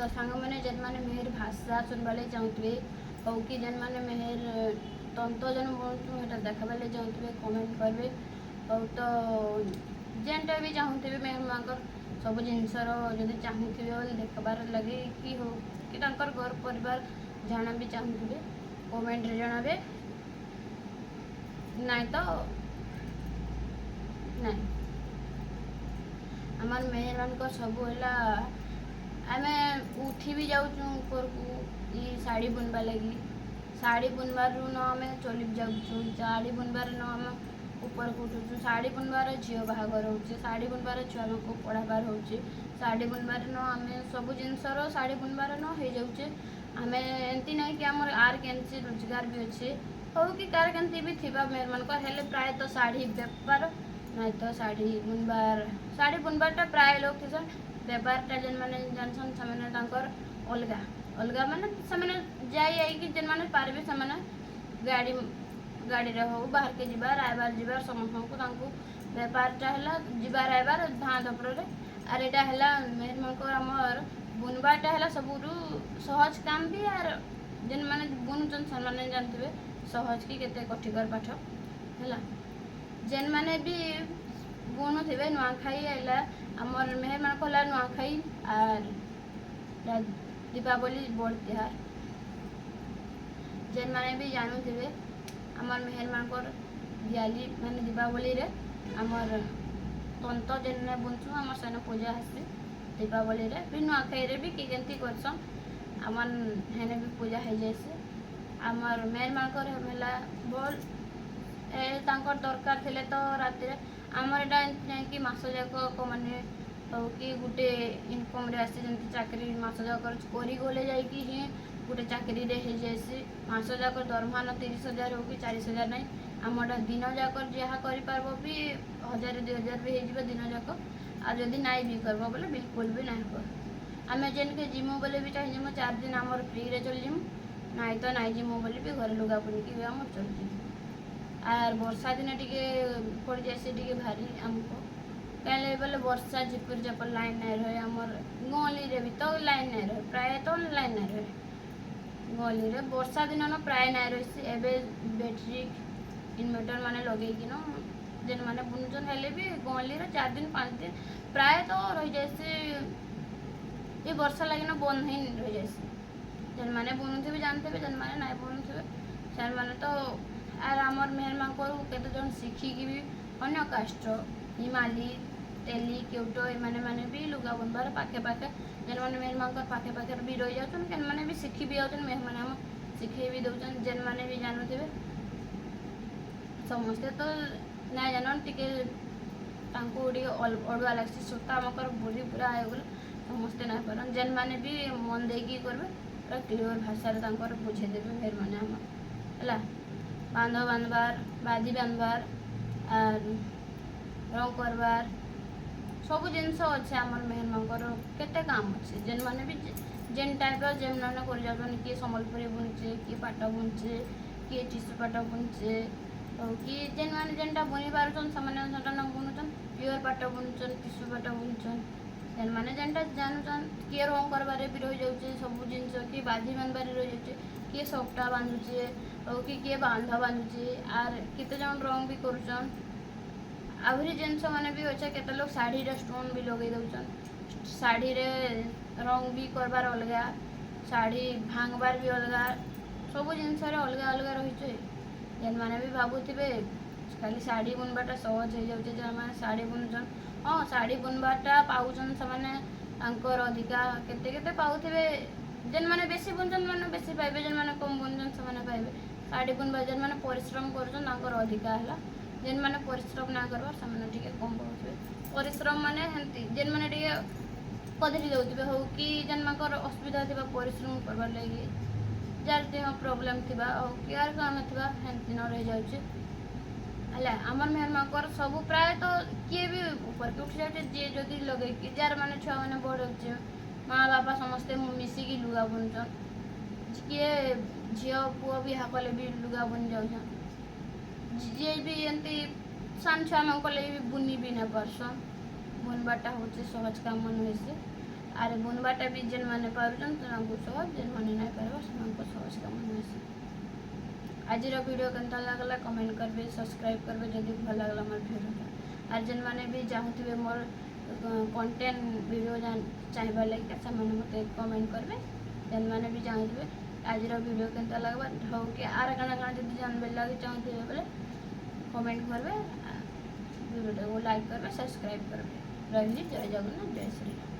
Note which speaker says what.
Speaker 1: ତ ସାଙ୍ଗମାନେ, ଯେନ୍ମାନେ ମେହେର ଭାଷା ଶୁଣବାର୍ ଲାଗି ଚାହୁଁଥିବେ ହଉ କି ଯେନ୍ମାନେ ମେହେର ତନ୍ତ ଯେନ୍ ବୁଣୁଛୁ, ହେଟା ଦେଖବାର୍ ଲାଗି ଚାହୁଁଥିବେ, କମେଣ୍ଟ କରିବେ। ଆଉ ତ ଯେନ୍ଟା ବି ଚାହୁଁଥିବେ, ମେହେର ମାଙ୍କର ସବୁ ଜିନିଷର ଯଦି ଚାହୁଁଥିବେ ବୋଲେ ଦେଖବାର ଲାଗି କି ହଉ କି ତାଙ୍କର ଘର ପରିବାର ଜାଣା ବି ଚାହୁଁଥିବେ, କମେଣ୍ଟରେ ଜଣାବେ। ନାଇଁ ତ ନାଇଁ। ଆମର ମେହେରମାନଙ୍କର ସବୁ ହେଲା, ଆମେ ଉଠି ବି ଯାଉଛୁ ଉପରକୁ ଇ ଶାଢ଼ୀ ବୁନବା ଲାଗି। ଶାଢ଼ୀ ବୁନବାରୁ ନ ଆମେ ଚଲି ବି ଯାଉଛୁ। ଶାଢ଼ୀ ବୁନବାରେ ନ ଆମେ ଉପରକୁ ଉଠୁଛୁ। ଶାଢ଼ୀ ବୁନବାର ଝିଅ ବାହାଘର ହେଉଛି, ଶାଢ଼ୀ ବୁନବାର ଛୁଆମାନଙ୍କୁ ପଢ଼ାବାର ହେଉଛି, ଶାଢ଼ୀ ବୁନବାରେ ନ ଆମେ ସବୁ ଜିନିଷର ଶାଢ଼ୀ ବୁନବାର ନ ହେଇଯାଉଛେ ଆମେ। ଏମିତି ନାହିଁ କି ଆମର ଆର୍ କେନ୍ସି ରୋଜଗାର ବି ଅଛି ହଉ କି କାହାର କେମିତି ବି ଥିବା, ମେହେରମାନଙ୍କର ହେଲେ ପ୍ରାୟତଃ ଶାଢ଼ୀ ବେପାର ନାଇଁ ତ ଶାଢ଼ୀ ବୁନବାର। ଶାଢ଼ୀ ବୁନବାରଟା ପ୍ରାୟ ଲୋକ ଥିସନ୍। ବେପାରଟା ଯେନ୍ମାନେ ଜାଣିସନ୍, ସେମାନେ ତାଙ୍କର ଅଲଗା ଅଲଗା, ମାନେ ସେମାନେ ଯାଇ ଆଇକି ଯେନ୍ମାନେ ପାରିବେ, ସେମାନେ ଗାଡ଼ିରେ ହଉ ବାହାରକେ ଯିବାର ଆଇବାର ଯିବାର ସମସ୍ତଙ୍କୁ ତାଙ୍କୁ ବେପାରଟା ହେଲା ଯିବାର ଆଇବାର ଧାଁ ଧପଡ଼ରେ। ଆର୍ ଏଇଟା ହେଲା ମେହେରମାନଙ୍କର ଆମର ବୁନବାରଟା ହେଲା ସବୁଠୁ ସହଜ କାମ ବି। ଆର୍ ଯେନ୍ମାନେ ବୁନୁଛନ୍, ସେମାନେ ଜାଣିଥିବେ ସହଜ କି କେତେ କଠିକର ପାଠ ହେଲା। ଯେନ୍ମାନେ ବି ବୁଣୁଥିବେ, ନୂଆଖାଇ ହେଲା ଆମର ମେହେରମାନଙ୍କ ହେଲା ନୂଆଖାଇ ଆର୍ ଦୀପାବଳି ବଡ଼ ତିହାର। ଯେନ୍ମାନେ ବି ଜାଣୁଥିବେ, ଆମର ମେହେରମାନଙ୍କର ଦିଆଲି ମାନେ ଦୀପାବଳିରେ ଆମର ତନ୍ତ ଯେନେ ବୁନସୁଁ, ଆମର ସେନେ ପୂଜା ହେସି। ଦୀପାବଳିରେ ବି, ନୂଆଖାଇରେ ବି କି କେମିତି କରସନ୍, ଆମର୍ ହେନେ ବି ପୂଜା ହେଇଯାଏସି। ଆମର୍ ମେହେରମାନଙ୍କର ହେଲା ଭଲ୍ ଏ ତାଙ୍କର ଦରକାର ଥିଲେ ତ ରାତିରେ ଆମର ଏଇଟା ଏମିତି ନାହିଁ କି ମାସ ଯାକ ମାନେ ହଉ କି ଗୋଟେ ଇନକମ୍ରେ ଆସି ଯେମିତି ଚାକିରି ମାସ ଯାକ କରିଗଲେ ଯାଇକି ହିଁ ଗୋଟେ ଚାକିରିରେ ହେଇଯାଏସି। ମାସ ଯାକ ଦରମା ନ 30,000 ହଉ କି 40,000 ନାହିଁ। ଆମରଟା ଦିନ ଯାକ ଯାହା କରିପାରବ ବି 1000 2000 ବି ହେଇଯିବ ଦିନ ଯାକ। ଆଉ ଯଦି ନାଇଁ ବି କରବ ବୋଲେ ବିଲକୁଲ ବି ନାଇଁ ହବ। ଆମେ ଯେନ୍କେ ଯିମୁ ବୋଲେ ବି ଚାହିଁ ଯିମୁ, 4 ଦିନ ଆମର ଫ୍ରିରେ ଚଲିଯିମୁ। ନାଇଁ ତ ନାଇଁ ଯିମୁ ବୋଲି ବି ଘରେ ଲୁଗା ବୁନିକି ବି ଆମର ଚଲିଯିବୁ। ଆର୍ ବର୍ଷା ଦିନେ ଟିକେ ପଡ଼ିଯାଏସି ଟିକେ ଭାରି ଆମକୁ। କାହିଁଲେ ବୋଲେ ବର୍ଷା ଝିପିର ଝାପର ଲାଇନ୍ ନାଇଁ ରହେ। ଆମର ଗହଲିରେ ବି ତ ଲାଇନ୍ ନାଇଁ ରହେ, ପ୍ରାୟତଃ ଲାଇନ୍ ନାଇଁ ରହେ ଗହଲିରେ। ବର୍ଷା ଦିନ ପ୍ରାୟ ନାଇଁ ରହିସି। ଏବେ ବ୍ୟାଟେରୀ ଇନଭର୍ଟର ମାନେ ଲଗେଇକିନ ଯେନ୍ମାନେ ବୁନୁଛନ୍, ହେଲେ ବି ଗହଲିରେ 4 ଦିନ 5 ଦିନ ପ୍ରାୟତଃ ରହିଯାଏସି। ଏ ବର୍ଷା ଲାଗିନ ବନ୍ଦ ହେଇ ରହିଯାଏସି। ଯେନ୍ମାନେ ବୁନୁଥିବେ ଜାଣିଥିବେ, ଯେନ୍ମାନେ ନାଇଁ ବୁନୁଥିବେ ସେମାନେ ତ। ଆର୍ ଆମର୍ ମେହେରମାନଙ୍କରୁ କେତେ ଜଣ ଶିଖିକି ବି ଅନ୍ୟ କାଷ୍ଟର ହିମାଲି, ତେଲି, କେଉଟ ଏମାନେ ମାନେ ବି ଲୁଗା ବୁନବାର ପାଖେ ପାଖେ ଯେନ୍ମାନେ ମେହେରମାନଙ୍କର ପାଖେ ପାଖରେ ବି ରହିଯାଉଛନ୍, କେନ୍ମାନେ ବି ଶିଖି ବି ଯାଉଛନ୍। ମେହେରମାନେ ଆମ ଶିଖେଇ ବି ଦଉଛନ୍ ଯେନ୍ମାନେ ବି ଜାଣୁଥିବେ। ସମସ୍ତେ ତ ନାଇଁ ଜାନନ୍, ଟିକେ ତାଙ୍କୁ ଟିକେ ଅଡ଼ୁଆ ଲାଗ୍ସି। ସୂତା ମକର ବୁଢ଼ୀ ପୁରା ହେଇଗଲେ ସମସ୍ତେ ନାଇଁ ପାରନ୍। ଯେନ୍ମାନେ ବି ମନ ଦେଇକି କରିବେ, ପୁରା କ୍ଲିଅର ଭାଷାରେ ତାଙ୍କର ବୁଝେଇଦେବେ ମେହେରମାନେ ଆମର। ହେଲା ବାନ୍ଧ ବାନ୍ଧବାର, ବାଦି ବାନ୍ଧବାର ଆର୍ ରଙ୍ଗ କରବାର ସବୁ ଜିନିଷ ଅଛି। ଆମର ମେହେରମାନଙ୍କର କେତେ କାମ ଅଛି। ଯେନ୍ମାନେ ବି ଯେନ୍ ଟାଇପ୍ର ଯେନ୍ମାନେ କରି ଯାଉଛନ୍, କିଏ ସମ୍ବଲପୁରୀ ବୁଣୁଛେ, କିଏ ପାଟ ବୁଣୁଛେ, କିଏ ଟିସୁ ପାଟ ବୁଣୁଛେ, ଆଉ କିଏ ଯେନ୍ମାନେ ଯେନ୍ଟା ବୁଣି ପାରୁଛନ୍, ସେମାନେ ସେଟା ନ ବୁଣୁଛନ୍। ପିଓର ପାଟ ବୁଣୁଛନ୍, ଟିସୁ ପାଟ ବୁଣୁଛନ୍, ଯେନ୍ମାନେ ଯେନ୍ଟା ଜାଣୁଛନ୍। କିଏ ରଙ୍ଗ କରବାରେ ବି ରହିଯାଉଛେ ସବୁ ଜିନିଷ, କିଏ ବାନ୍ଧି ବାନ୍ଧବାରେ ରହିଯାଉଛେ, କିଏ ସପ୍ତା ବାନ୍ଧୁଛେ ଆଉ କି କିଏ ବାନ୍ଧ ବାନ୍ଧୁଛେ, ଆର୍ କେତେ ଜଣ ରଙ୍ଗ ବି କରୁଛନ୍। ଆହୁରି ଜିନିଷ ମାନେ ବି ଅଛେ। କେତେ ଲୋକ ଶାଢ଼ୀରେ ଷ୍ଟୋନ୍ ବି ଲଗେଇ ଦଉଛନ୍। ଶାଢ଼ୀରେ ରଙ୍ଗ ବି କରବାର ଅଲଗା, ଶାଢ଼ୀ ଭାଙ୍ଗବାର ବି ଅଲଗା, ସବୁ ଜିନିଷରେ ଅଲଗା ଅଲଗା ରହିଛେ। ଯେନ୍ମାନେ ବି ଭାବୁଥିବେ ଖାଲି ଶାଢ଼ୀ ବୁନବାଟା ସହଜ ହେଇଯାଉଛେ, ଯେନ୍ମାନେ ଶାଢ଼ୀ ବୁନୁଛନ୍, ହଁ, ଶାଢ଼ୀ ବୁନବାରଟା ପାଉଛନ୍ ସେମାନେ ତାଙ୍କର ଅଧିକା କେତେ କେତେ ପାଉଥିବେ। ଯେନ୍ମାନେ ବେଶୀ ବୁନୁଛନ୍ ମାନେ ବେଶୀ ପାଇବେ, ଯେନ୍ମାନେ କମ୍ ବୁନୁଛନ୍ ସେମାନେ ପାଇବେ। ଶାଢ଼ୀ ବୁନବା ଯେନ୍ମାନେ ପରିଶ୍ରମ କରୁଛନ୍, ତାଙ୍କର ଅଧିକା ହେଲା। ଯେନ୍ମାନେ ପରିଶ୍ରମ ନା କରବାର, ସେମାନେ ଟିକେ କମ୍ ପାଉଥିବେ। ପରିଶ୍ରମ ମାନେ ହେନ୍ତି ଯେନ୍ମାନେ ଟିକେ କଦରି ଦଉଥିବେ ହଉ କି ଯେନ୍ମାନଙ୍କର ଅସୁବିଧା ଥିବା ପରିଶ୍ରମ କରବାର୍ ଲାଗି, ଯାର ଦେହ ପ୍ରୋବ୍ଲେମ୍ ଥିବା ଆଉ କି ଆର୍ କାମ ଥିବା, ହେନ୍ତି ନ ରହିଯାଉଛି। ହେଲା ଆମର ମେହେରମାନଙ୍କର ସବୁ ପ୍ରାୟତଃ କିଏ ବି ଉପରକେ ଉଠି ଯାଉଛି। ଯିଏ ଯଦି ଲଗେଇକି ଯାର ମାନେ ଛୁଆମାନେ ବଡ଼ ହଉଛି, ମା ବାପା ସମସ୍ତେ ମିଶିକି ଲୁଗା ବୁନୁଛନ୍। କିଏ ଝିଅ ପୁଅ ବିହା କଲେ ବି ଲୁଗା ବୁନି ଯାଉଛନ୍। ଯିଏ ବି ଏମିତି ସାନ ଛୁଆମାନଙ୍କ ଲାଗି ବି ବୁନି ବି ନାଇଁ ପାରସନ୍। ବୁନବାରଟା ହଉଛି ସହଜ କାମ ନୁହେଁ ସେ। ଆର୍ ବୁନବାଟା ବି ଯେନ୍ମାନେ ପାରୁଛନ୍ ତାଙ୍କୁ ସହଜ, ଯେନ୍ମାନେ ନାଇଁ ପାରବା ସେମାନଙ୍କୁ ସହଜ କାମ ନାଇଁସି। ଆଜିର ଭିଡ଼ିଓ କେନ୍ତା ଲାଗଲା, କମେଣ୍ଟ କରିବେ, ସବସ୍କ୍ରାଇବ୍ କରିବେ ଯଦି ଭଲ ଲାଗଲା ମୋର ଭିଡ଼ିଓଟା। ଆର୍ ଯେନ୍ମାନେ ବି ଚାହୁଁଥିବେ ମୋର୍ କଣ୍ଟେଣ୍ଟ ଭିଡ଼ିଓ ଚାହିଁବାର ଲାଗି, ସେମାନେ ମୋତେ କମେଣ୍ଟ କରିବେ। ଯେନ୍ମାନେ ବି ଚାହୁଁଥିବେ ଆଜିର ଭିଡ଼ିଓ କେନ୍ତା ଲାଗ୍ବା ହଉ କି ଆର୍ କାଣା କାଣା ଯଦି ଜାନବାର ଲାଗି ଚାହୁଁଥିବେ ବୋଲେ କମେଣ୍ଟ କରିବେ, ଭିଡ଼ିଓଟାକୁ ଲାଇକ୍ କରିବେ, ସବସ୍କ୍ରାଇବ୍ କରିବେ। ରହିଲି, ଜୟ ଜଗନ୍ନାଥ, ଜୟ ଶ୍ରୀରାମ।